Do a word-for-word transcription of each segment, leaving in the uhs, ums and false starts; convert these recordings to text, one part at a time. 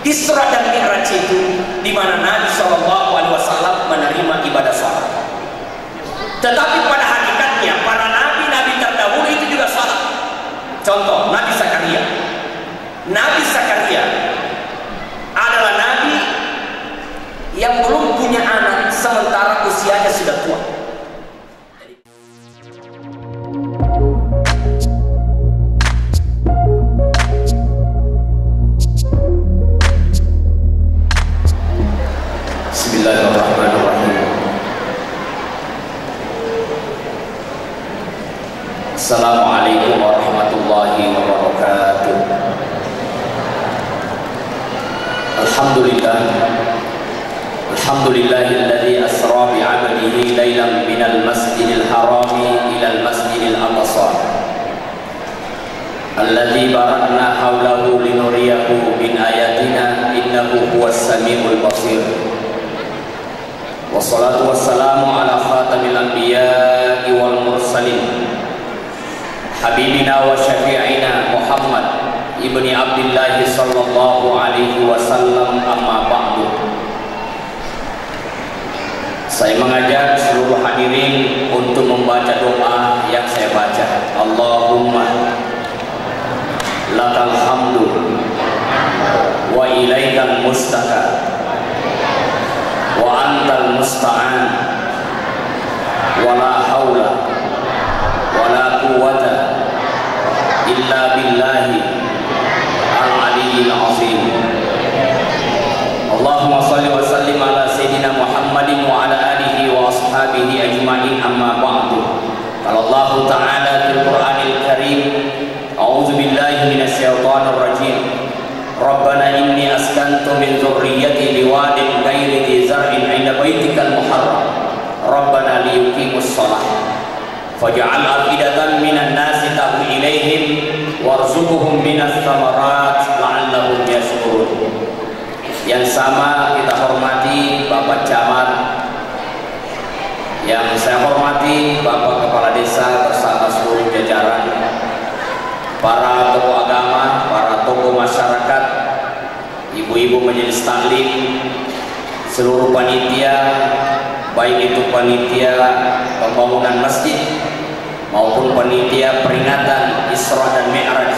Isra dan Mi'raj itu di mana Nabi Shallallahu Alaihi Wasallam menerima ibadah salat. Tetapi pada hakikatnya para nabi-nabi terdahulu itu juga salat. Contoh, Nabi Zakaria. Nabi Zakaria adalah nabi yang belum punya anak sementara usianya sudah tua. Bismillahirrahmanirrahim. Assalamualaikum warahmatullahi wabarakatuh. Alhamdulillah. Alhamdulillahilladzi asra bi 'abdihi lailan minal masjidil harami ilal masjidil aqsa. Alladzi barakna haulahu linuriyahu min ayatina innahu huwas samiul basir. Wassalatu wassalamu ala khatamil anbiya'i wal mursalin, habibina wa syafi'ina Muhammad ibni Abdillah sallallahu alaihi wasallam, amma ba'du. Saya mengajak seluruh hadirin untuk membaca doa yang saya baca. Allahumma lakal hamdu wa ilaikal mustaka wa antal musta'an wa la haula wa la quwwata illa billahi al-aliyyil azim. Allahumma salli wa sallim ala sayyidina Muhammadin wa ala alihi wa ashabihi ajma'in, amma ba'du. Qala Allahu ta'ala fil Qur'anil Karim, a'udzu billahi minasy syaithanir rajim. Rabbana inni askantu min dzurriyyati biwadin ghairi dzi zar'in 'inda baitikal muharram. Rabbana liyuqimus shalah. Faj'al afidatan minan nasi tahwi ilaihim warzuqhum minas samarat la'allahum yashkurun. Yang sama kita hormati Bapak Camat, yang saya hormati Bapak Kepala Desa bersama seluruh jajaran, para tokoh agama, para tokoh masyarakat, ibu-ibu majelis taklim, seluruh panitia, baik itu panitia pembangunan masjid maupun panitia peringatan Isra dan Mi'raj,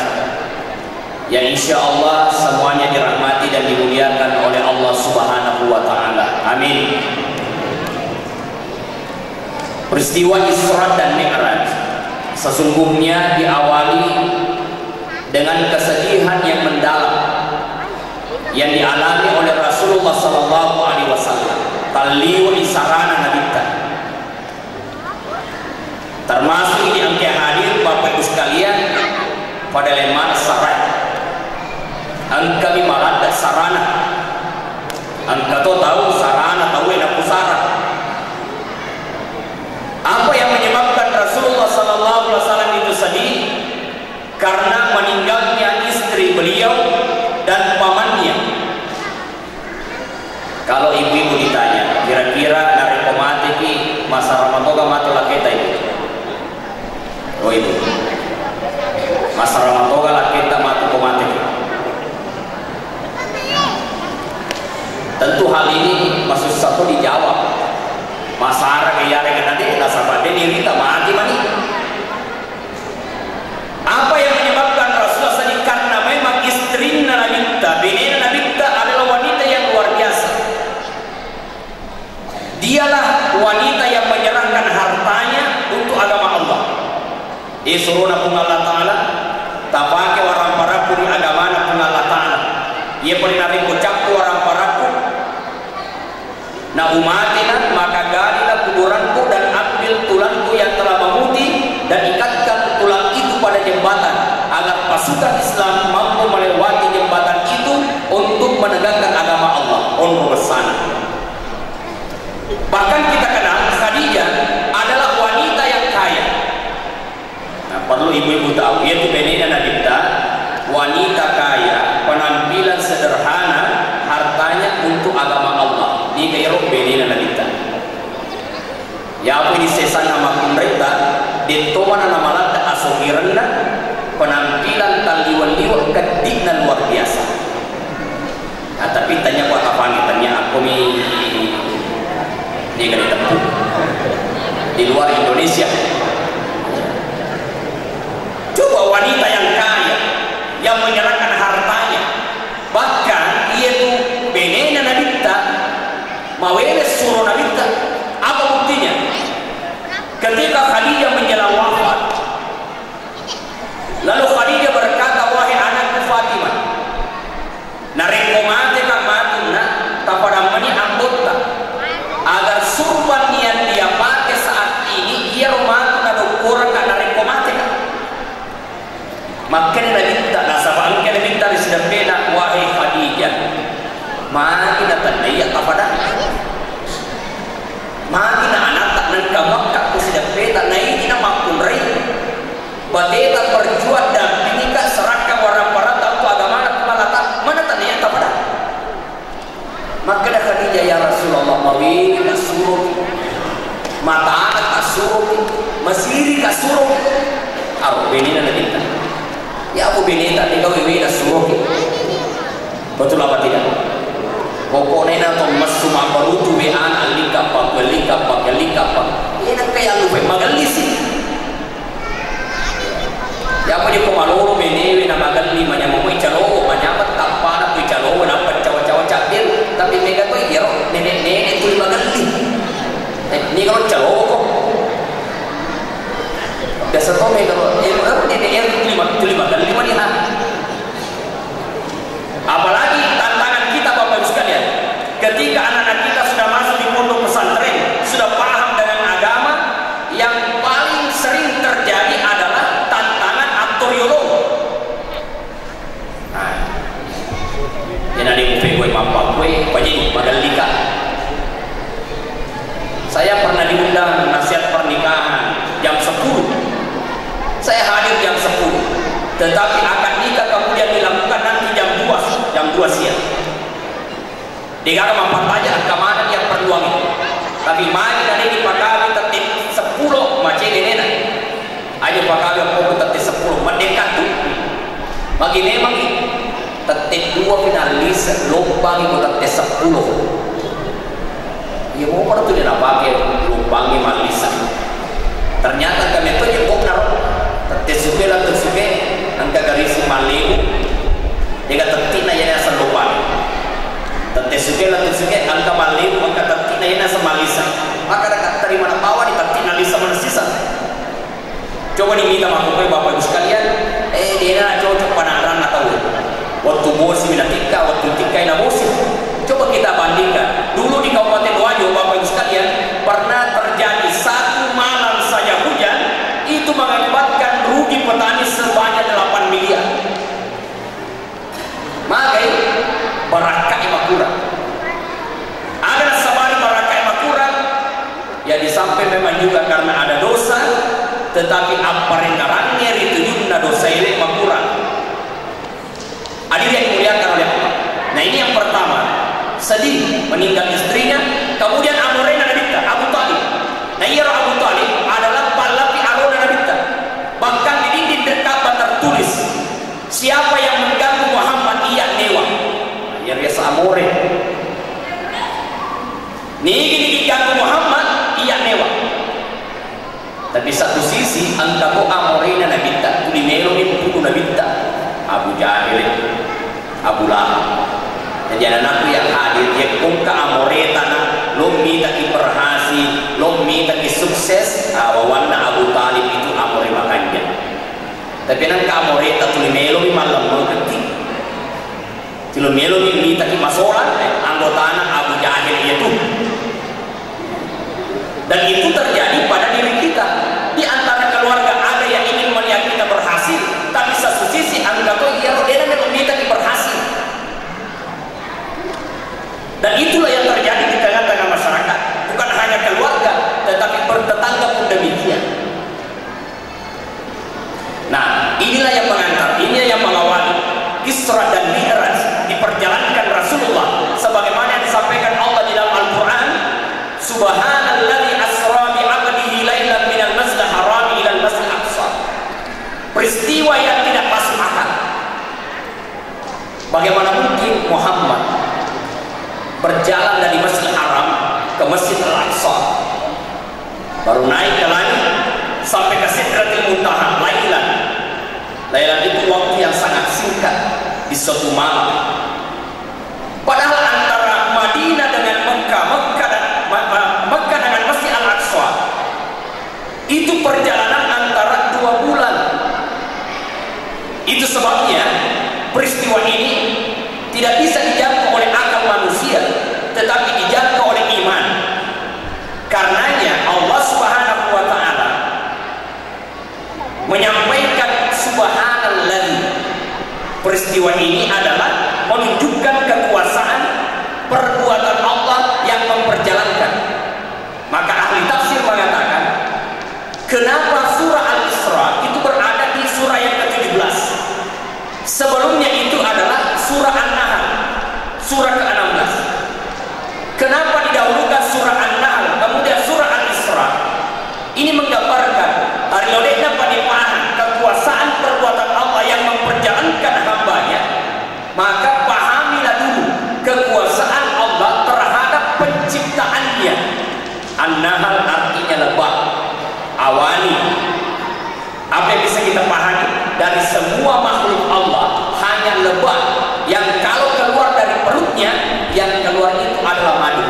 yang insya Allah semuanya dirahmati dan dimuliakan oleh Allah Subhanahu wa Ta'ala. Amin. Peristiwa Isra dan Mi'raj sesungguhnya diawali dengan kesedihan yang mendalam yang dialami oleh Rasulullah sallallahu alaihi wasallam. Talliwai sarana Nabitta. Termasuk ini engka hadir, Bapak Ibu sekalian, pada lemana sarai. Engkami maladda sarana. Engka to tau sarana tauwe napusara. Apa yang menyebabkan Rasulullah sallallahu alaihi wasallam itu sedih? Karena meninggalnya istri beliau dan pamannya. Kalau ibu-ibu ditanya, kira-kira narekko mateki, masara matoga matu laketa, Ibu? Oh, Ibu. Masara matoga laketa matu ko mateki. Tentu hal ini masussa to dijawab. Masara ke iyarega nade, nasaba de nirita mati mani. Apa yang menyebabkan Rasulullah sedih? Karena memang istrinna Nabitta, benena Nabitta adalah wanita yang luar biasa. Dialah wanita yang menyerahkan hartanya untuk agama Allah. Isuruna Puang Allah Ta'ala, tapake waramparakku ri agamana Puang Allah Ta'ala. Iya pole narekko cappu waramparakku, na umatena, maka galilah kuburanku dan ambil tulangku yang telah memutih dan ikatkan tulang itu pada jembatan, agar pasukan Islam mampu melewati jembatan itu untuk menegakkan agama Allah. Onro besana. Bahkan kita kenal Khadijah adalah wanita yang kaya. Nah, perlu ibu-ibu tahu, yaitu benena Nabitta, wanita kaya, penampilan sederhana, hartanya untuk agama Allah. Niga ero benena Nabitta. Yapo ini sesana makkunretta, detto mana namaladda asogirenna, penampilan talliweng-liweng Tapi tanya ku atapangi, tanya aku mi, ini kan tempuh di luar Indonesia. Coba wanita yang kaya, yang menyerahkan hartanya, bahkan ia tu benena Nabitta, mawewe suro Nabitta. Apa buktinya? Ketika Khadijah menjelang wafat, lalu Khadijah berkata, "Wahai anakku Fatimah, narekko mateka matunna, tapadammani ambotta, agar surban yang dia pakai saat ini, iyaro matu nadokkoraka narekko mateka." Makkeda Nabitta, nasaba engka Nabitta ri sideppena, "Wahai Khadijah, magi natennaiya tapada? Magi na anatta nengka makka ku sideppeta, naini na makkunrai? Bateta berjuang dampingika, serakka warang-warang tau agamana Puang Allah Ta'ala, mana tennaiya tapada?" Makkeda Khadijah, "Ya Rasulullah, mawewe nassuroki, matana tassuroki, masiri kassuroki." Aro benena Nabitta. "Ya, aku beneta, de gawe we nassuroki." Betul apa tidak? Pokoknya na to messu mabbarutu we ana, allikappa, allikappa, allikappa. Ena kayak lupa magelli sih. Yako je ko malolo benewe na magelli, manyameng moi calowo, manyameng tappana kui calowo, nappa cawa-cawa caddel, tapi mega toi iyaro nenek-nenek tuli magelli. Eh, ni kalau calowo ko. Biasa to mega lo, eh, eh, nenek eh tuli ma-, tuli magelli mani ha. Apalagi tantangan kita, Bapak Ibu sekalian, ketika anak-anak kita sudah masuk di pondok pesantren, sudah paham dengan agama, yang paling sering terjadi adalah tantangan atau yolo. Nah, jadi ada yang mau kue, apa kue, apa jadi, padahal nikah. Saya pernah diundang nasihat pernikahan jam sepuluh. Saya hadir jam sepuluh. Tetapi akad nikah kemudian dilakukan nanti jam dua, jam dua siang. Degaga mappattaja engka maneng yang perluang itu. Tapi magi na de dipakawi tette seppulo, macede nena. Aja pakawi pokok tette seppulo, merdeka tu. Magi memang tette dua finallis lombangi ko tette seppulo. Iya, mau pada tu dia napake lombangi mallisa. Ternyata kami tu je kok naro. Tette suke la suke, engka garisi mallebu. Dega tettina yana asal lombangi. Tette suke la suke, engka mallebu, engka tettina yana asal mallisa. Maka dekat terima na bawa di tettina lisa mana sisa. Coba dimita makkukue Bapak Ibu sekalian, eh, dena cocok pananranna tau. Waktu bosi mina tikka, waktu tikkai na bosi. Coba kita bandingkan. Dulu di Kabupaten Wajo, Bapak Ibu sekalian, pernah terjadi satu malam saja hujan, itu mengakibatkan rugi petani sebanyak delapan miliar. Magai barakkai makurang. Aga nasabari barakkai makurang, ya disamping memang juga karena ada dosa, tetapi apparengngerangnge ri tujunna dosa ele makurang. Hadirin yang dimuliakan oleh Allah. Nah, ini yang pertama, sedih meninggal istrinya, kemudian amorena Nabitta, Abu Talib. Nah, iya Abu Talib adalah pallapi arona Nabitta. Bahkan di dinding Ka'bah tertulis, "Siapa yang mengganggu Muhammad, ia newa." Iya biasa amore. Nigi-nigi ganggu Muhammad, ia newa. Tapi satu sisi, engka to amorena Nabitta, tuli melomi mpunu Nabitta. Abu Jahil, Abu Lahab. Jadi anak-anakku yang hadir, ya kongka amoreta na, lo mitaki berhasil, lo mitaki sukses, ah, wawanna Abu Talib itu amore makanja. Tapi nengka amoreta tuli melomi mallemmengekki. Tuli melomi mitaki masolang, eh, anggotana Abu Jahil iya tu. Dan itu terjadi pada diri kita. Di antara keluarga ada yang ingin melihat kita berhasil, tapi satu sisi engka to iyaro dena melo mitaki berhasil. Dan itulah yang terjadi di tengah-tengah masyarakat. Bukan hanya keluarga, tetapi bertetangga pun demikian. Nah, inilah yang mengantar, inilah yang mengawali Isra dan Mi'raj diperjalankan Rasulullah sebagaimana yang disampaikan Allah di dalam Al-Quran, "Subhanalladzi asra bi abdihi lailan minal masjidil harami ilal masjidil aqsa." Peristiwa yang tidak masuk akal. Bagaimana mungkin Muhammad Berjalan dari Masjidil Haram ke Masjid Al-Aqsa, baru naik ke langit sampai ke Sidratil Muntaha, lailan. Lailan itu waktu yang sangat singkat di suatu malam. Padahal antara Madinah dengan Mekah, Mekah dan, Ma-, Ma-, Mekah dengan Masjid Al-Aqsa itu perjalanan antara dua bulan. Itu sebabnya peristiwa ini tidak bisa dijangkau oleh akal manusia, tetapi dijangkau oleh iman. Karenanya Allah Subhanahu wa Ta'ala menyampaikan subhanalladzi. Peristiwa ini adalah menunjukkan kekuasaan perbuatan Allah yang memperjalankan. Maka ahli tafsir mengatakan, kenapa surah Al-Isra itu berada di surah yang ketujuh belas? Sebelumnya itu adalah surah An-Nahl, surah keenam belas. Kenapa didahulukan surah An-Nahl, kemudian surah Al-Isra? Ini menggambarkan, hari lodekna pada paham kekuasaan perbuatan Allah yang memperjalankan hambanya, maka pahamilah dulu kekuasaan Allah terhadap penciptaannya. An-Nahl artinya lebah, awani. Apa yang bisa kita pahami? Dari semua makhluk Allah, hanya lebah yang kalau keluar dari perutnya, yang keluar itu adalah madu.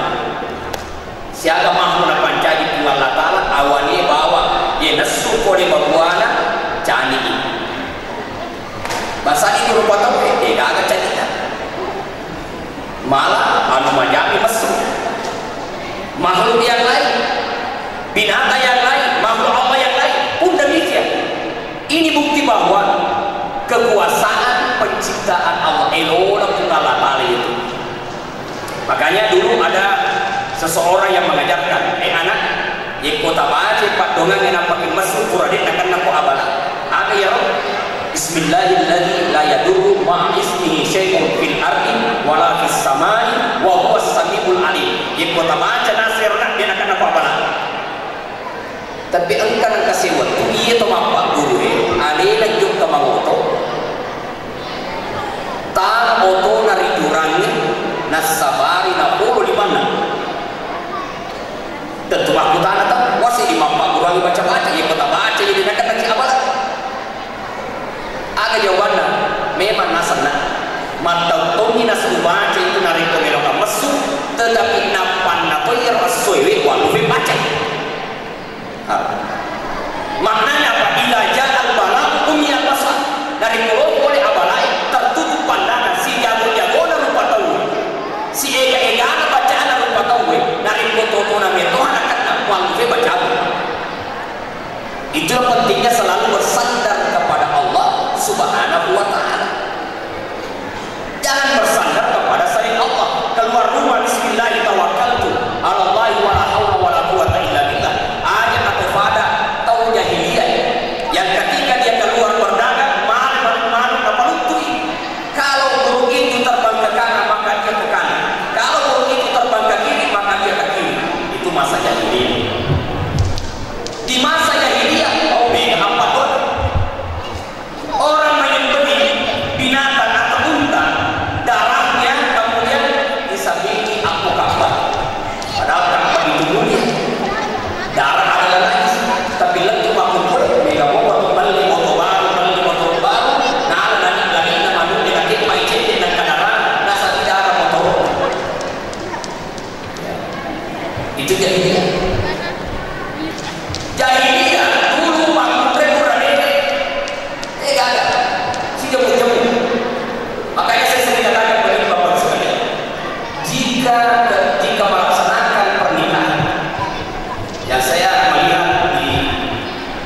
Siaga makhluk napancaji Puang Allah Ta'ala, awane bawang, ye nessu pole babuana, cani. Basani rupa tauwe, degaga canita. Malah anu majami messu. Makhluk yang lain, binatang yang lain, makhluk Allah yang lain pun demikian. Ini bukti bahwa kekuasaan penciptaan Allah, elona Puang Allah Ta'ala itu. Makanya dulu ada seseorang yang mengajarkan, eh anak, yekko tabaca paddongangnge nappaki messu pura de' nakenna ko abala. Aga iyaro? Bismillahilladzi la yadurru ma'a ismihi syai'un fil ardi wala fis samai wa huwas samiul alim. Yekko tabaca nasero nak de' nakenna ko abala. Tapi engka nengka sewettu iya to mappaggurue, alena jokka mangoto, tang otona ri jurangnge, nassabari napolo limanna. Tentu makkutana ta, wasi di mappagguruangngi baca-baca, iya kota baca, jadi nakenna ki abala. Aga jawabanna? Memang nasenna. Mattau-taungi nasu baca itu narekko meloka messu, tetapi nappanna toi ero essoewe wallufe baca. Ah. Maknanya apa? Idza ja'al bala'u umiyal basar. Narekko loko pole abalae, tertutup pandangan, sijago-jagona rupa tauwe, siega-egana bacaanna rupa tauwe, narekko totona metoha nakenna, wallufe bacamu. Itulah pentingnya selalu bersandar kepada Allah Subhanahu wa Ta'ala. Jangan bersandar kepada selain Allah. Keluar rumah, bismillah, tawakkaltu alallahi wala haula wala quwata illa billah. Aja atau pada tau jahiliyah yang ketika dia keluar berdagang, mari, mari, mari, apa luntui. Kalau burung itu terbang ke kanan, maka dia ke kanan. Kalau burung itu terbang ke kiri, maka dia ke kiri. Itu masa jahiliyah. Di masa jahiliyah, oh, mega apa tuh? Orang menyembelih binatang atau unta, darahnya kemudian disamini aku Ka'bah. Padahal Ka'bah itu mulia. Darah adalah najis, tapi lettu makkukkue, mega mopa tu melli moto baru, melli motor baru, nala nani-, nani na manulle na keppai cedde na kadarah, nasabbi darah motor. Itu jahiliyah. Jahiliyah dulu waktu pura dede, eh, gaga. Si jemu-jemu. Makanya saya sering katakan kepada bapak sekalian, jika ketika melaksanakan pernikahan, yang saya melihat di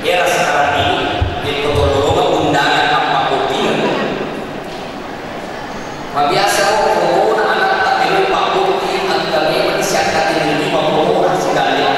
era sekarang ini, di kota Lolongan undangan apa kopinya, Mabiasa ro fotona anatta, melo pabbotti, engka memeng siakkatenni lima fotona sigalle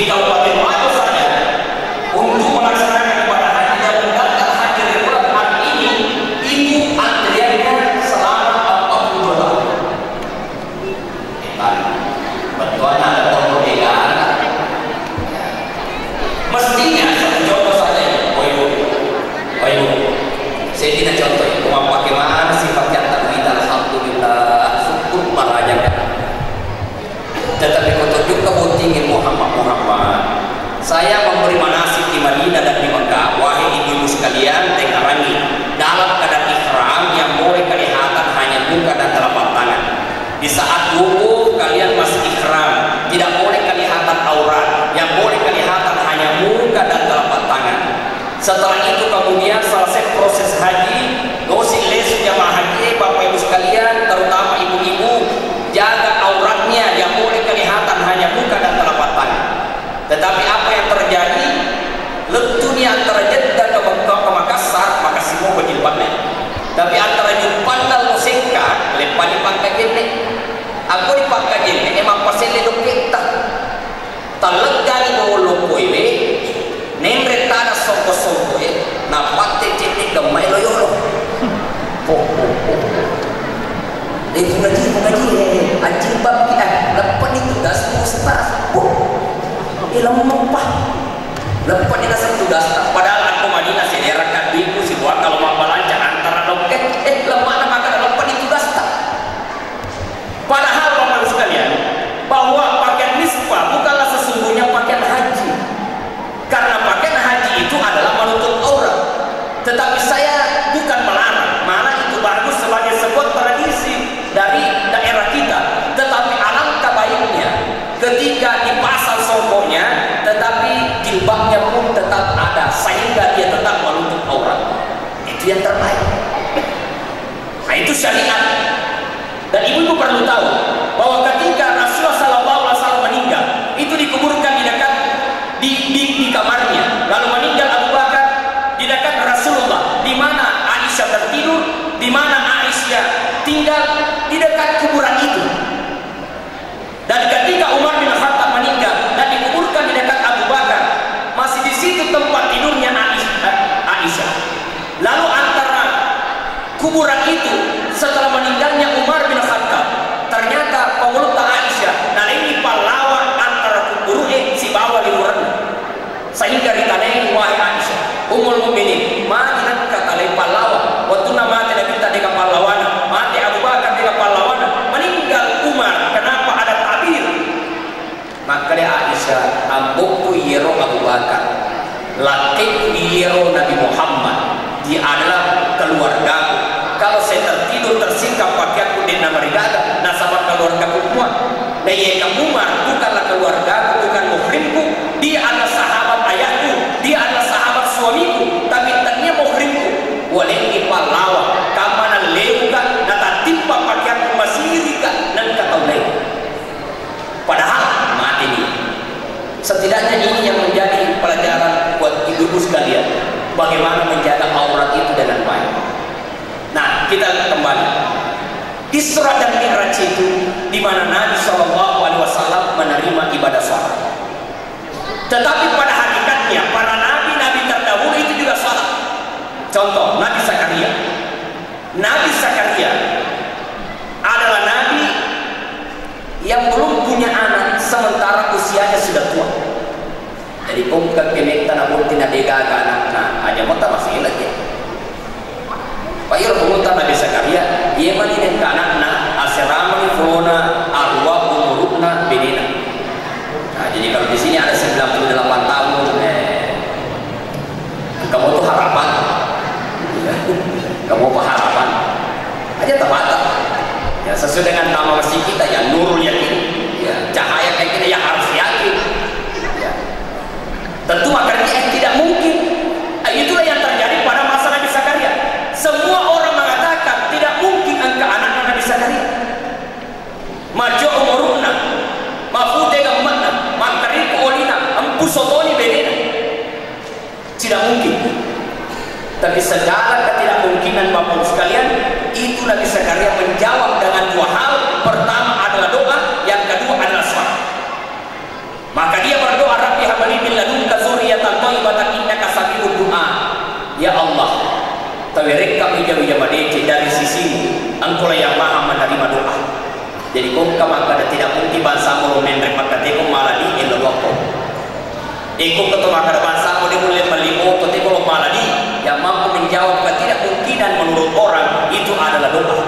Kabupaten Maros saja untuk melaksanakan ibadah haji dan mendaftar haji reguler hari ini, itu antriannya selama empat puluh dua tahun. Bettuanna ada tombol ega. Mestinya satu contoh saja, Ibu. Oh, Ibu. Oh, Ibu. Saya tidak contoh, Ibu. Mau pakai mana sih pakaian tak kita? Alhamdulillah. Syukur para aja. Tetapi kutunjukkan botting Muhammad, Muhammad. Saya memberi manasik di Madinah dan di Mekah. Wahai ibu-ibu sekalian, dengarangi. Dalam keadaan ihram yang boleh kelihatan hanya muka dan telapak tangan. Di saat wukuf, kalian masih ihram. Tidak boleh kelihatan aurat. Yang boleh kelihatan hanya muka dan telapak tangan. Setelah itu kemudian selesai proses haji, dosi lesu jamaah haji, Bapak Ibu sekalian, terutama ibu-ibu, jaga auratnya, yang boleh kelihatan hanya muka dan telapak tangan. Tetapi apa yang terjadi? Lettu ni antara Jeddah ke, ke, ke Makassar, maka semua berjilbab nih. Tapi antara jumpanna lo sengka, leppani pangkajenne. Aku di pangkajenne, emang paselle dokketta. Talleggani bawang loppoewe, nenre tana songko-songkoe, napatte cedde gemmae lo yolo. Oh, oh, oh. Eh, Pungaji, Pungaji, eh, ajjilbabki, eh, leppani tudasmu, Ustaz. Oh. Eh, lemmeppa. Leppani naseng tudasta. Padahal aku Madinah, sederekka duitku, sibuang kalau mabbalanca antara dokke, eh, lemmana maka leppani tudasta. Padahal, Bapak Ibu sekalian, bahwa pakaian misbah bukanlah sesungguhnya pakaian haji. Karena pakaian haji itu adalah menutup aurat. Tetapi saya bukan melarang, malah itu bagus sebagai sebuah tradisi dari daerah kita. Tetapi alangkah baiknya ketika dipasang songkoknya, tetapi jilbabnya pun tetap ada, sehingga dia tetap menutup aurat. Itu yang terbaik. Nah, itu syariat. Dan ibu-ibu perlu tahu bahwa ketika Rasulullah sallallahu alaihi wasallam meninggal, itu dikuburkan di dekat, di, di, di kamarnya. Lalu meninggal Abu Bakar di dekat Rasulullah, di mana Aisyah tertidur, di mana Aisyah tinggal, di dekat kuburan itu. Dan ketika Umar bin Khattab meninggal dan dikuburkan di dekat Abu Bakar, masih di situ tempat tidurnya Ais-, eh, Aisyah. Lalu antara kuburan itu, setelah meninggalnya Umar bin Khattab, ternyata pangulutta Aisyah nalengi pallawa antara kuburu'e sibawa liwurenna. Sehingga ritanai, wahai Aisyah, Ummul Mukminin, magi nakka talai pallawa? Wettunna mate Nabitta dega pallawana, mate Abu Bakar dega pallawana, meninggal Umar, kenapa ada tabir? Makkeda Aisyah, ambokku iyero Abu Bakar, lakkekku iyero Nabi Muhammad, dia adalah keluargaku. Kalau saya tertidur, tersingkap pakaianku, de'na marigaga, nasaba keluargaku mua. Naiyakan Umar bukanlah keluargaku, bukan muhrimku, dia adalah sahabat ayahku, dia adalah sahabat suamiku, tapi tania muhrimku. Walengngi pallawa, kamma nallebuka, natattimpa pakeakku masirika, nengka tau leo. Padahal mati ni. Setidaknya ini yang menjadi pelajaran buat ibu-ibu sekalian, bagaimana menjaga aurat itu dengan baik. Nah, kita kembali. Isra dan Mi'raj itu di mana Nabi Shallallahu Alaihi Wasallam menerima ibadah salat. Tetapi pada hakikatnya, para nabi-nabi terdahulu itu juga salat. Contoh, Nabi Zakaria. Nabi Zakaria adalah nabi yang belum punya anak sementara usianya sudah tua. Jadi, ko engka kemetta nabutti na degaga anakna, aja mota masih lagi. Pak Yur, pengutang Nabi Zakaria, iya mani nengka anakna, aseramani fulona, arwa umurukna benena. Nah, jadi kalau di sini ada sembilan puluh delapan tahun, eh, kamu tuh harapan. Kamu apa harapan? Aja tabata. Ya, sesuai dengan nama masjid kita, ya, Nurul Yakin. Ya, cahaya kayak kita, ya, harus yakin. Ya. Tentu akan dia tidak mungkin. Itulah yang terjadi pada masa Nabi Zakaria. Semua orang mengatakan tidak mungkin engka anakna Nabi Zakaria. Maco umurna, mafute gammakna, makkariko olina, empu sotoni benena. Tidak mungkin. Tapi segala ketidakmungkinan, Bapak Ibu sekalian, itu Nabi Zakaria menjawab dengan dua hal. Pertama adalah doa, yang kedua adalah salat. Maka dia berdoa, "Rabbi Iko keto makkeda bangsa ko de mulle melli moto te ko lo maladi, yang mampu menjawab ketidakmungkinan menurut orang itu adalah doa.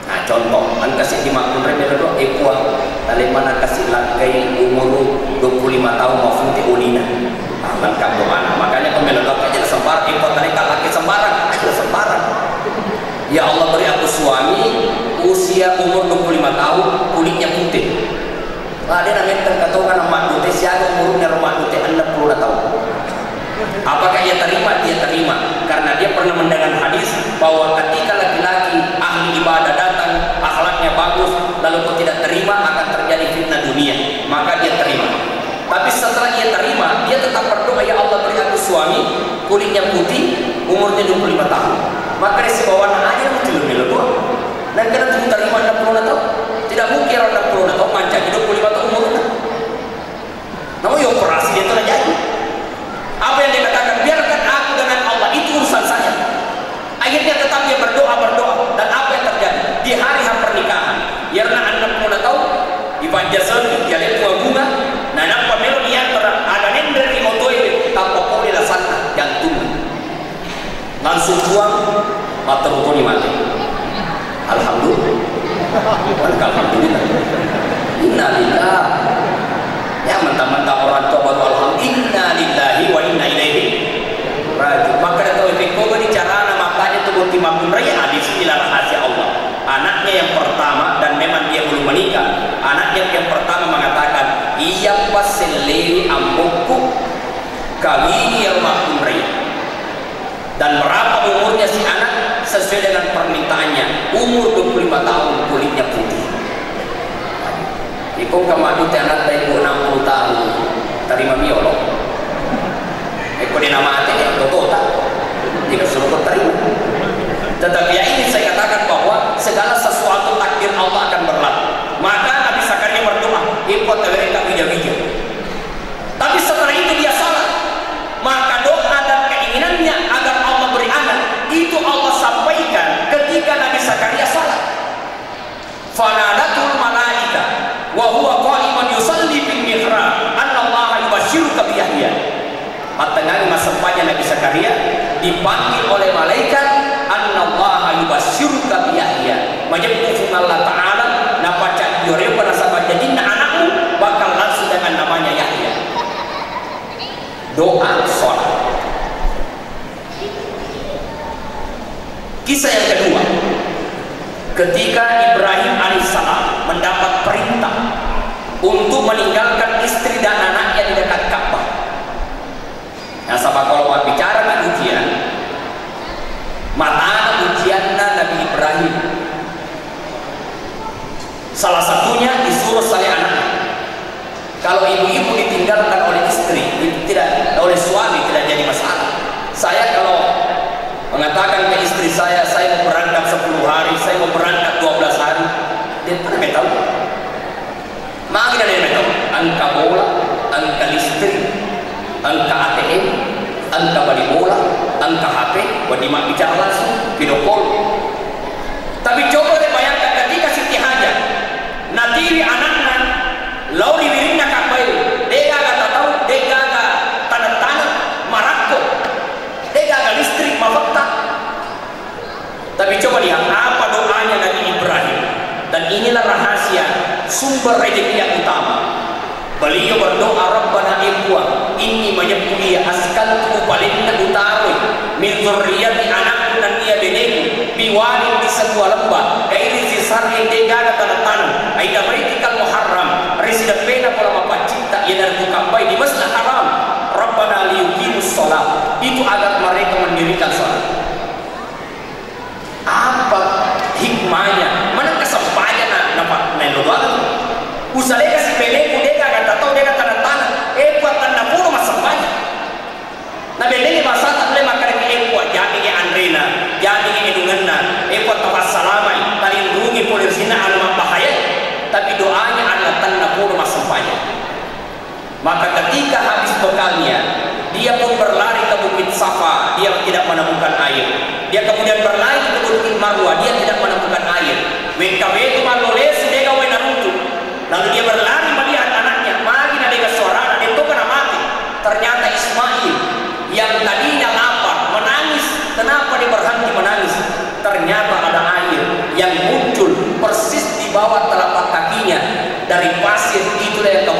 Nah, contoh, engka seddi makkunrai melo doa, "Eh, Puang, talemmana kasi lakkai umuru dua puluh lima taung mafute olina." Ah, lengkap doana. Makanya ko melo doa aja sembarang, "Eh, Puang, talekka lakkai sembarang," aja sembarang. "Ya Allah, beri aku suami usia umur dua puluh lima tahun, kulitnya putih." Lah, de nametteng katongan maddute siaga umurunna ro maddute enneng puluh taung. Apakah ia terima? Dia terima. Karena dia pernah mendengar hadis bahwa ketika laki-laki ahli ibadah datang, akhlaknya bagus, lalu kau tidak terima, akan terjadi fitnah dunia. Maka dia terima. Tapi setelah ia terima, dia tetap berdoa, "Ya Allah, beri aku suami, kulitnya putih, umurnya dua puluh lima tahun." Maka dia sibawana aja, lu tidur melo doa. Nah, kena tunggu terima enam puluh tahun. Tidak mungkin orang enam puluh tahun mancaji dua puluh lima tahun umurnya. Namun ya operasi dia telah jadi. Apa yang dia katakan, "Biarkan aku dengan Allah, itu urusan saya." Akhirnya tetap dia berdoa, berdoa. Dan apa yang terjadi? Di hari H pernikahan, yarna enam puluh tahun, di Pajaseng, dia lihat bunga, nah, nampak melo diantar, ada nendel di motoe, tanpa pole lasanna, jantung. Langsung buang, matteru toni mate. Alhamdulillah. Alhamdulillah. Innalillah. Ya, mentang-mentang orang tua baru alhamdulillah. Innalillahi wa inna ilaihi raji'un. Maka ada tahu itu, kau beri carana, makanya tuh bukti makkunrai hadis inilah rahasia Allah. Anaknya yang pertama, dan memang dia belum menikah. Anaknya yang pertama mengatakan, "Iya pas sellewi ambokku, kawini ya makkunrai." Dan berapa umurnya si anak sesuai dengan permintaannya. Umur dua puluh lima tahun, kulitnya putih. Iko kemadu teh anak teh umur enam puluh tahun, terima miolo. Iko dia nama ate ya, toto tak? Tidak suruh terima. Tetapi yang ingin saya katakan bahwa segala sesuatu takdir Allah akan berlaku. Maka Nabi Zakaria berdoa, "Iko tewereka wija-wija." Tapi setelah itu dia salat. Maka doa dan keinginannya agar Allah beri anak, itu Allah sampaikan ketika Nabi Zakaria salat. Fanadatul malaika wa huwa qaimun yusalli fil mihrab, annallaha yubasyiruka bi Yahya. Mattengngangi massempajang Nabi Zakaria, dipanggil oleh malaikat, "Annallaha yubasyiruka bi Yahya." Majeppu Puang Allah Ta'ala napacaddio riolo nasaba jajinna anakmu bakal langsung dengan namanya Yahya. Doa sholat. Kisah yang kedua, ketika Ibrahim alaihissalam mendapat perintah untuk meninggalkan istri dan anaknya di dekat Ka'bah. Nasaba kalau mabbicara di ujian, matana ujianna Nabi Ibrahim. Salah satunya disuruh saleh anaknya. Kalau ibu-ibu ditinggalkan oleh istri, tidak, oleh suami, tidak jadi masalah. Saya kalau mengatakan ke istri saya, "Saya mau berangkat sepuluh hari, saya mau berangkat dua belas hari," dia pernah tahu. Magi na de metau, engka bola, engka listrik, engka A T M, engka bali bola, engka H P, wedding mabbicara langsung, video call. Tapi coba de bayangkan ketika Siti Hajar natiwi anakna lao ri wirinna Ka'bah, degaga tatau, degaga taneng-taneng, marakko, degaga listrik, mafetta. Tapi coba lihat apa doanya Nabi Ibrahim. Dan inilah rahasia sumber rezeki yang utama. Beliau berdoa, "Rabbana, eh Puang, inni majeppu iya askantu palenna utaroi min dzurriyyati anakku nennia beneku biwadin di sebuah lembah ghairi dzi zar'in degaga taneng-taneng inda baitikal muharram ri sideppena pura mapaccitta iyanaritu Ka'bah di Masjidil Haram. Rabbana liyuqimus shalah." Itu agar mereka mendirikan salat. Apa hikmahnya? Maneng kesempajang na, napa, naelo doang. Usaleka si beleku dega kata tau dega tanah-tanah. Eh, kuat tanah polo massempajang. Na belengi masata le makkeda, eh, kuat jamingi anrena, jamingi inungenna, eh, kuat tapassalamai, talindungi pole ri sininna anu mabbahaya. Tapi doanya adalah tanah polo massempajang. Maka ketika habis bekalnya, dia pun berlari ke Bukit Safa, dia tidak menemukan air. Dia kemudian berlari ke Bukit Marwah, dia tidak menemukan air. Wekka wetu mallo lesu, dega wae naruntu. Lalu dia berlari melihat anaknya, magi na dega suarana, de to kana mati.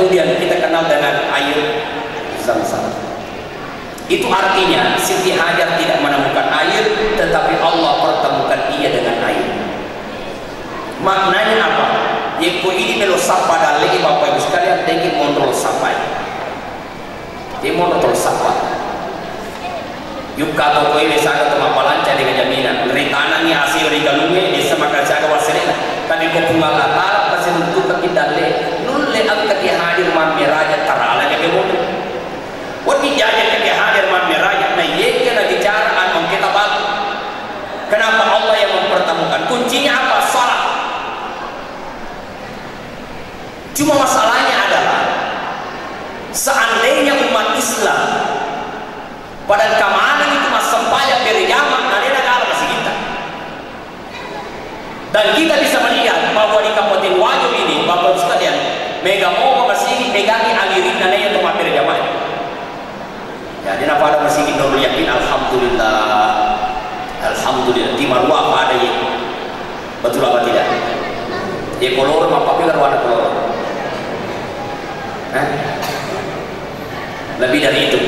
Kemudian kita kenal dengan air Zam-Zam. Itu artinya Siti Hajar tidak menemukan air, tetapi Allah pertemukan ia dengan air. Maknanya apa? Yekko idi melo sappa dalle, Bapak Ibu sekalian, deki monro sappai. Timur terus sappa. Yukka toko iwe saga to mappalanca dengan jaminan. Ritanangi hasil ri galungnge, desa makan siaga wasserena. Tapi ko Puang Allah Ta'ala pasti nuntuka ki dalle. Nulle engka ki hadir mamme raja tarala jaga bodo. Wedding jaja engka ki hadir mamme raja, na yekka na bicara anu kita batu. Kenapa Allah yang mempertemukan? Kuncinya apa? Salat. Cuma masalahnya adalah, seandainya umat Islam pada kamaneng itu massempajang berjamaah, na de nagala masigitta. Dan kita bisa melihat bahwa di Kabupaten Wajo ini, Bapak Ibu sekalian, mega mopa masigi, megangi alirinna naiya to mabberjamaah. Jadi, napada masigi Nurul Yakin, alhamdulillah. Alhamdulillah. Timarua pada ye. Betul apa tidak? Ye kolor, apa pila ruana kolor? Hah? Lebih dari itu.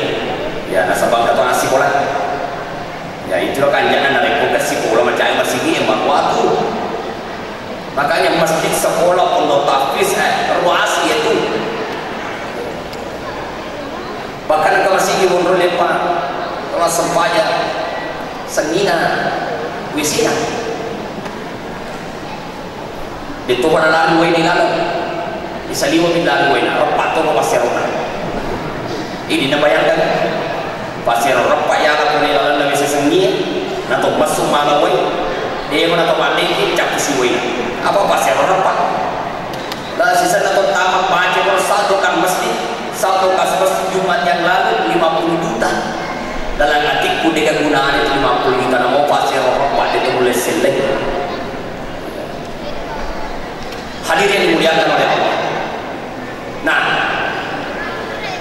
Ya, nasaba engka to assipola. Ya, itu kan jangan narekko ke sikola macam masigi yang baru waktu. Makanya masjid, sekolah, pondok tahfiz, eh, ruas itu. Bahkan engka masigi monro leppa, kalau sempajang, sengina, wisina. Deto pada lari wae di laleng. Disaliwa mi lari wae na, reppa to passerona. Ini nabayangkan, passero reppa ya, kalau di laleng na bisa sengi, na to masuk mana wae. Dia mana to mati, cappu si wae. Apa passero reppa? La sisenna to tama baca ko satu kan masjid, satu kas masjid Jumat yang lalu lima puluh juta. Dalam hatiku, dega gunana itu lima puluh juta, namo passero reppa de to nulle selleng. Hadirin yang dimuliakan oleh Allah. Nah,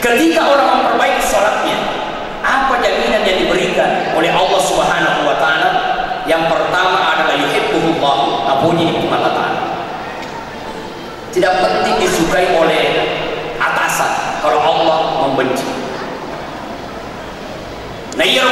ketika orang memperbaiki sholatnya, apa jaminan yang diberikan oleh Allah Subhanahu wa Ta'ala? Yang pertama adalah yuhibbuhullah, napuji itu Allah Ta'ala. Tidak penting disukai oleh atasan kalau Allah membenci. Nah, iya,